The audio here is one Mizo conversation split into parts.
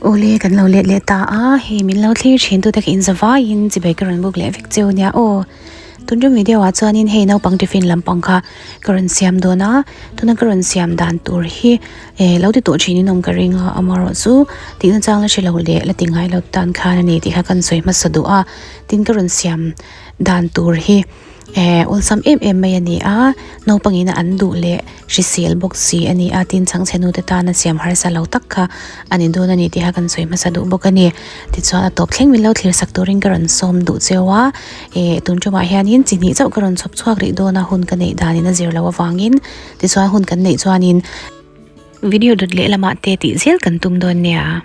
Awle kan lo let leh ta a, hei min lo thlir thin tute kha inza vaiin chibai ka rawn buk leh vek cheu nia aw. Tun tum video ah chuanin hei naupang tiffin lampang kha ka rawn siam dawn a, tuna ka rawn siam dan tur hi eh lo ti tawh thin in awm ka ring a, amaherawhchu tihna chang la hre lo leh la ti ngai lo tan khan a ni tih kha kan sawi hmasa duh a, tin ka rawn siam dan tur hi. Eh awlsam em em mai a ni a, naupangin an duh leh hrisel bawk si a ni a, tin chhangchhe nute tana siam harsa lo tak kha a ni dawn a ni tih kha kan sawi hmasa duh bawk a ni. Tichuan a tawp thleng min lo thlir sak turin ka rawn sawm duh cheu a, eh tun tumah hianin chi hnih chauh ka rawn chhawp chhuak rih dawn a hun ka neih danin a zir loh avangin tichuan hun kan neih chuanin video dawt lehlamah te tih zel kan tum dawn nia.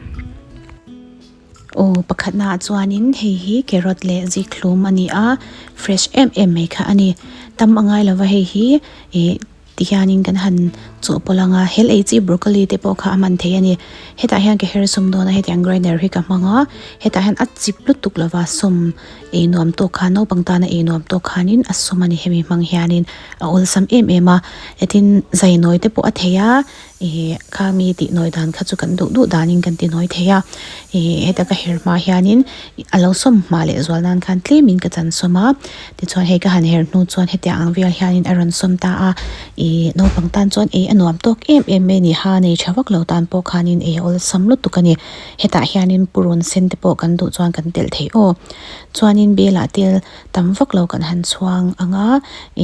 Aw pakhatnaah chuanin hei hi carrot leh zikhlum a ni a fresh em em mai kha a ni tam a ngai lova hei hi ih tihianin kan han chawhpawlh ang a hel ei chi broccoli te pawh kha a hman theih a ni hetah hian ka her sum dawn a hetiang grinder hi ka hmang a hetah hian a chip lutuk lova sawm ei nuam tawk khan naupang tana ei nuam tawk khanin a sawm a ni hemi hmang hianin a awlsam em em a tin zainawi te pawh a thei a. Ihh kha mi tih nawi dan kha chu kan duh duh danin kan ti nawi thei a ihh heta ka her hma hianin a lo sawm hma leh zual nan khan tlemin ka chan sawm a tichuan hei ka han her hnu chuan hetiang ang vel hianin a rawn sawm ta a ihh naupang tan chuan ei a nuam tawk em em mai a ni ha nei tha vak lo tan pawh khanin ei a awlsam lutuk a ni hetah hianin purun sen te pawh kan duh chuan kan telh theih aw chuanin belah tel tam vak lo kan han chhuang ang a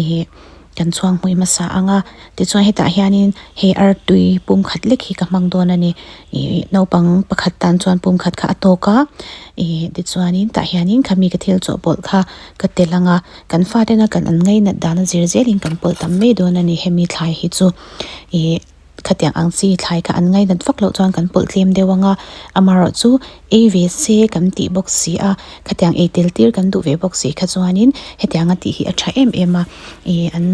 ihh. Kan chhuang hmui hmasa ang a, tichuan hetah hianin hei artui pum khat lek hi ka hmang dawn a ni ih naupang pakhat tan chuan pum khat kha a tawk a ih tichuanin tah hianin khami ka thil chawhpawlh kha ka tel ang a kan fatena kan an ngainat dan a zir zelin kan pawlh tam mai dawn a ni hemi thlai hi chu ih. Khatiang ang chi thlai kha an ngainat vak loh chuan kan pawlh tlem deuh ang a, amaherawhchu ei ve se kan tih bawk si a, khatiang ei tel tir kan duh ve bawk si kha chuanin hetianga tih hi a tha em em a, ih an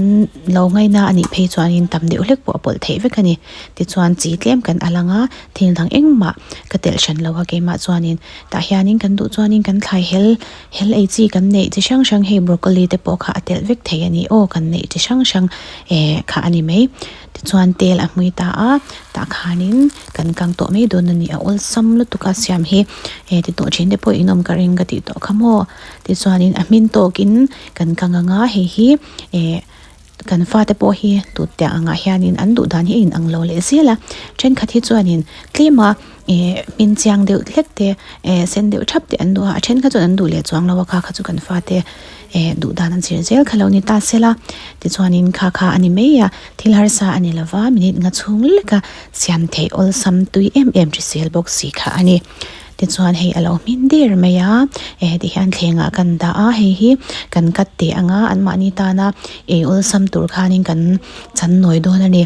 lo ngaina a nih phei chuanin tam deuh hlek pawh a pawlh theih vek a ni. Tichuan chi tlem kan al ang a, thil dang engmah ka telh hran lo a keimah chuanin tah hianin kan duh chuanin kan thlai hel hel ei chi kan neih chi hrang hrang hei broccoli te pawh kha a telh vek thei a ni aw kan neih chi hrang hrang eh kha a ni mai. Tichuan tel a hmui ta a, tah khanin kan kang tawh mai dawn a ni a awlsam lutuk a siam hi eh ti tawh thin te pawh in awm ka ring ka tih tawh kha maw tichuanin a hmin tawkin kan kang ang a hei hi eh kan fate pawh hi tute angah hianin an duh dan hi a inang lo leh zel a thenkhat hi chuanin tlem a eh hmin chiang deuh hlek te eh sen deuh thap te an duh a a then kha chuan an duh leh chuang lo a kha kha chu kan fate eh duh dan an zir zel kha lo ni ta sela tichuanin kha kha a ni mai a thil harsa a ni lova minute nga chhung lek a siam theih awlsam tui em em hrisel bawk si kha a ni tichuan hei a lo hmin der mai a eh tihian thlengah kan dah a hei hi kan cut teh ang a anmahni tana ei awlsam tur khanin kan chan nawi dawn a ni.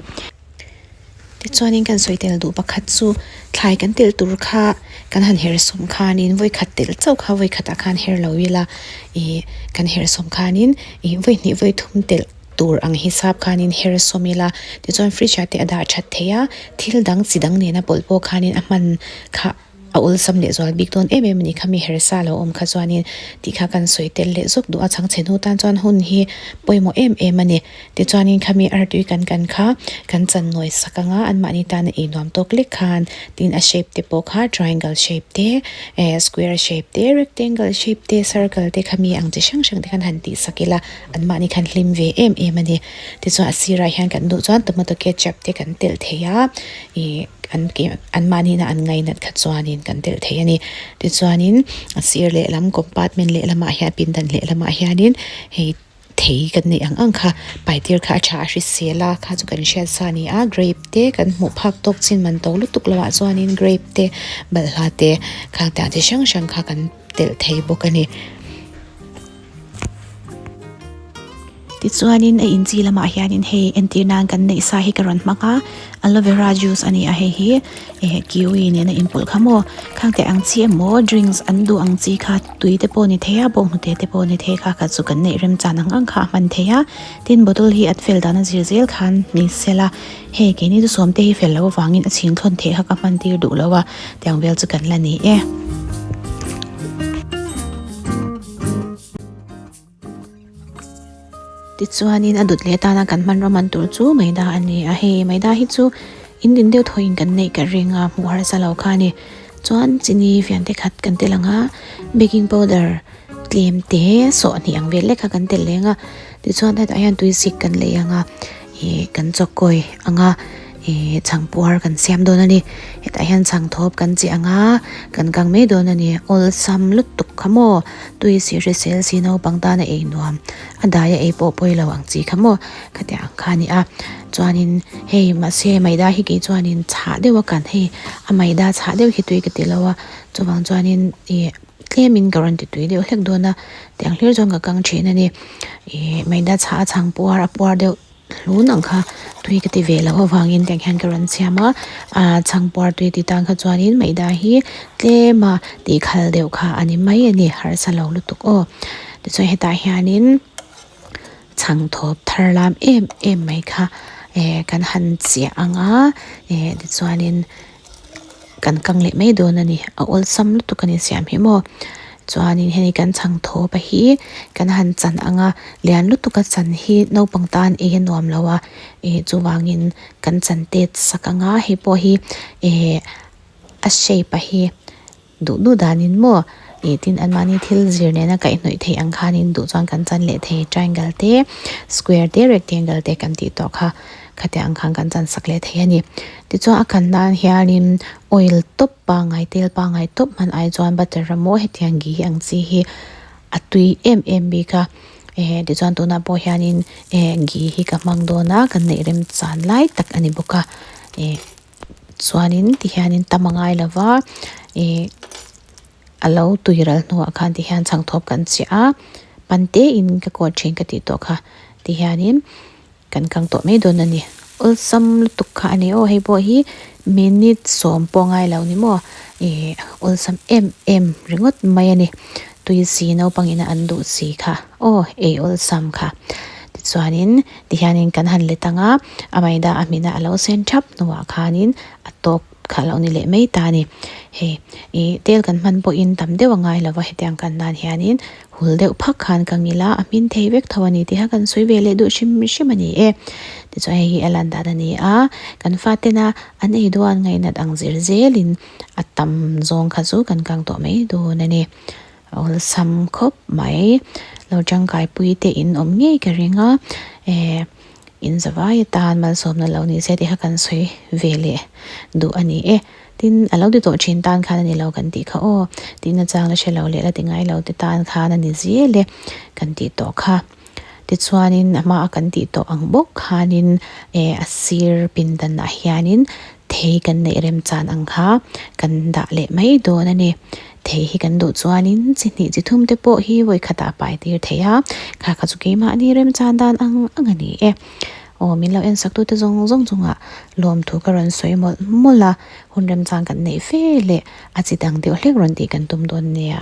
Tichuanin kan sawi tel duh pakhat chu thlai kan telh tur kha kan han her sawm khanin vawi khat telh chauh kha vawi khatah khan her lo ila ih kan her sawm khanin ih vawi hnih vawi thum telh tur ang hisap khanin her sawm ila tichuan fridge ah te a dah that theih a thil dang chi dang nena pawlh pawh khanin a hman kha. A awlsam leh zual bik dawn em em a ni kha mi hersa lo awm kha chuanin tih kha kan sawi tel leh zawk duh a chhangchhe hnu tan chuan hun hi pawimawh em em a ni. Tichuanin khami artui kan kan kha kan chan nawi sak ang a anmahni tana ei nuam tawk lek khan tin a shape te pawh kha triangle shape te eh square shape te rectangle shape te circle te khami ang chi hrang hrang te khan han tih sak ila anmahni khan hlim ve em em a ni. Tichuan a sirah hian kan duh chuan tomato ketchup te kan telh thei a ih. An ke an mahni na an ngainat kha chuanin kan telh thei a ni. Tichuanin a sir lehlam compartment lehlamah hian pindan lehlamah hianin hei thei kan neih ang ang kha pai tir kha a tha a hrisel a kha chu kan hriat sa a ni a grape te kan hmuh phak tawk chin man to lutuk loh ah chuanin grape te balhla te khang te ang chi hrang hrang kha kan telh thei bawk a ni. Tichuanin a inchi lamah hianin hei entir nan kan neih sa hi ka rawn hmang a aloe vera juice a ni a hei hi eh kiwi nen a inpawlh kha maw khang te ang chi emaw drinks an duh ang chi kha tui te pawh ni thei a bawnghnute te pawh ni thei kha kha chu kan neih remchan ang ang kha a hman thei a tin bottle hi at fel dan a zir zel khan ni sela hei keini chu sawm te hi fel loh avangin a chhing thlawn theih kha ka hman tir duh lo a tiang vel chu kan la ni e. Tichuanin a dut leh atana kan hmanraw man tur chu maida a ni a, hei maida hi chu in din deuh thawhin kan neih ka ring a, hmuh harsa lo kha a ni. Chuan chini fiante khat kan tel ang a, baking powder tlem te sawhnih ang vel lek kha kan tel leng a, tichuan hetah hian tui sik kan lei ang a, ih kan chawkkawi ang a, ih chhangpuar kan siam dawn a ni. Hetah hian chhangthawp kan cheh ang a, kan kang mai dawn a ni. Awlsam lutuk kha maw tui si hrisel si naupang tana ei nuam a dai a ei pawh pawi lo ang chi kha maw khatiang ang kha a ni a. Chuanin hei mahse maida hi kei chuanin chhah deuh a kan hei a maida chhah deuh hi tui ka ti lo a chuvang chuanin ih tlemin ka rawn ti tui deuh hlek dawn a tiang hlir chuan ka kang thin a ni ih maida chhah a chhang puar a puar deuh hlun ang kha tui ka ti ve loh avangin tiang hian ka rawn siam a ah chhang puar tui ti tan kha chuanin maida hi tlem a tih khal deuh kha a ni mai a ni harsa lo lutuk aw tichuan hetah hianin. Chhang thawp thar lam em em mai kha eh kan han chiah ang a eh tichuanin kan kang leh mai dawn a ni a awlsam lutuk a ni siam hi maw chuanin hei kan chhang thawp a hi kan han chan ang a lian lutuk a chan hi naupang tan ei a nuam lo a eh chuvangin kan chan tet sak ang a hei pawh hi eh a shape a hi. Duh duh danin maw ih tin anmahni thil zir nena kaihhnawih theih ang khanin duh chuan kan chan leh thei triangle te square te rectangle te kan tih tawh kha khatiang ang khan kan chan sak leh thei a ni. Tichuan a khan nan hianin oil tawp pangngai tel pangngai tawp hman ai chuan butter emaw hetiang ghee ang chi hi a tui em em bik a eh tichuan tunah pawh hianin eh ghee hi ka hmang dawn a kan neih remchan lai tak a ni bawk a eh. Chuanin tihianin tam a ngai lova ih a lo tui ral hnuah khan tihian chhangthawp kan chiah a pan te in ka kawl thin ka tih tawh kha tihianin kan kang tawh mai dawn a ni awlsam lutuk kha a ni aw hei pawh hi minute sawm pawh a ngai lo ni maw ih awlsam em em ringawt mai a ni tui si naupang ina an duh si kha aw ei awlsam kha tichuanin. Tihianin kan han let ang a, a maida a hmina a lo sen thap hnuah khanin a tawk kha a lo ni leh mai ta a ni. Hei ih tel kan hman pawhin tam deuh a ngai lo va hetiang kan nan hianin hul deuh phak khan ka ngil a, a hmin thei vek tho a ni tih kha kan sawi ve leh duh hrim hrim a ni e. Tichuan hei hi a lan dan a ni a, kan fatena an ei duh a an ngaihnat ang zir zelin a tam zawng kha chu kan kang tawh mai dawn a ni. Awlsam khawp mai lo tangkai pui te in awm ngei ka ring a eh in zavai atan malsawmna lo ni se tih kha kan sawi ve leh duh a ni e tin a lo ti tawh thin tan khan a ni lo kan tih kha aw tih na chang la hre lo leh la ti ngai lo te tan khan a ni zel e kan tih tawh kha tichuanin a hmaa kan tih tawh ang bawk khanin eh a sir pindanah hianin Thei kan neih remchan ang kha kan dah leh mai dawn a ni. Thei hi kan duh chuanin chi hnih chi thum te pawh hi vawi khatah a pai tir thei a, kha kha chu keimahni remchan dan ang ang a ni e. Aw min lo ensak tute zawng zawng chungah lawmthu ka rawn sawi mawlh mawlh a, hun remchang kan neih fe leh a chi dang deuh hlek rawn tih kan tum dawn nia.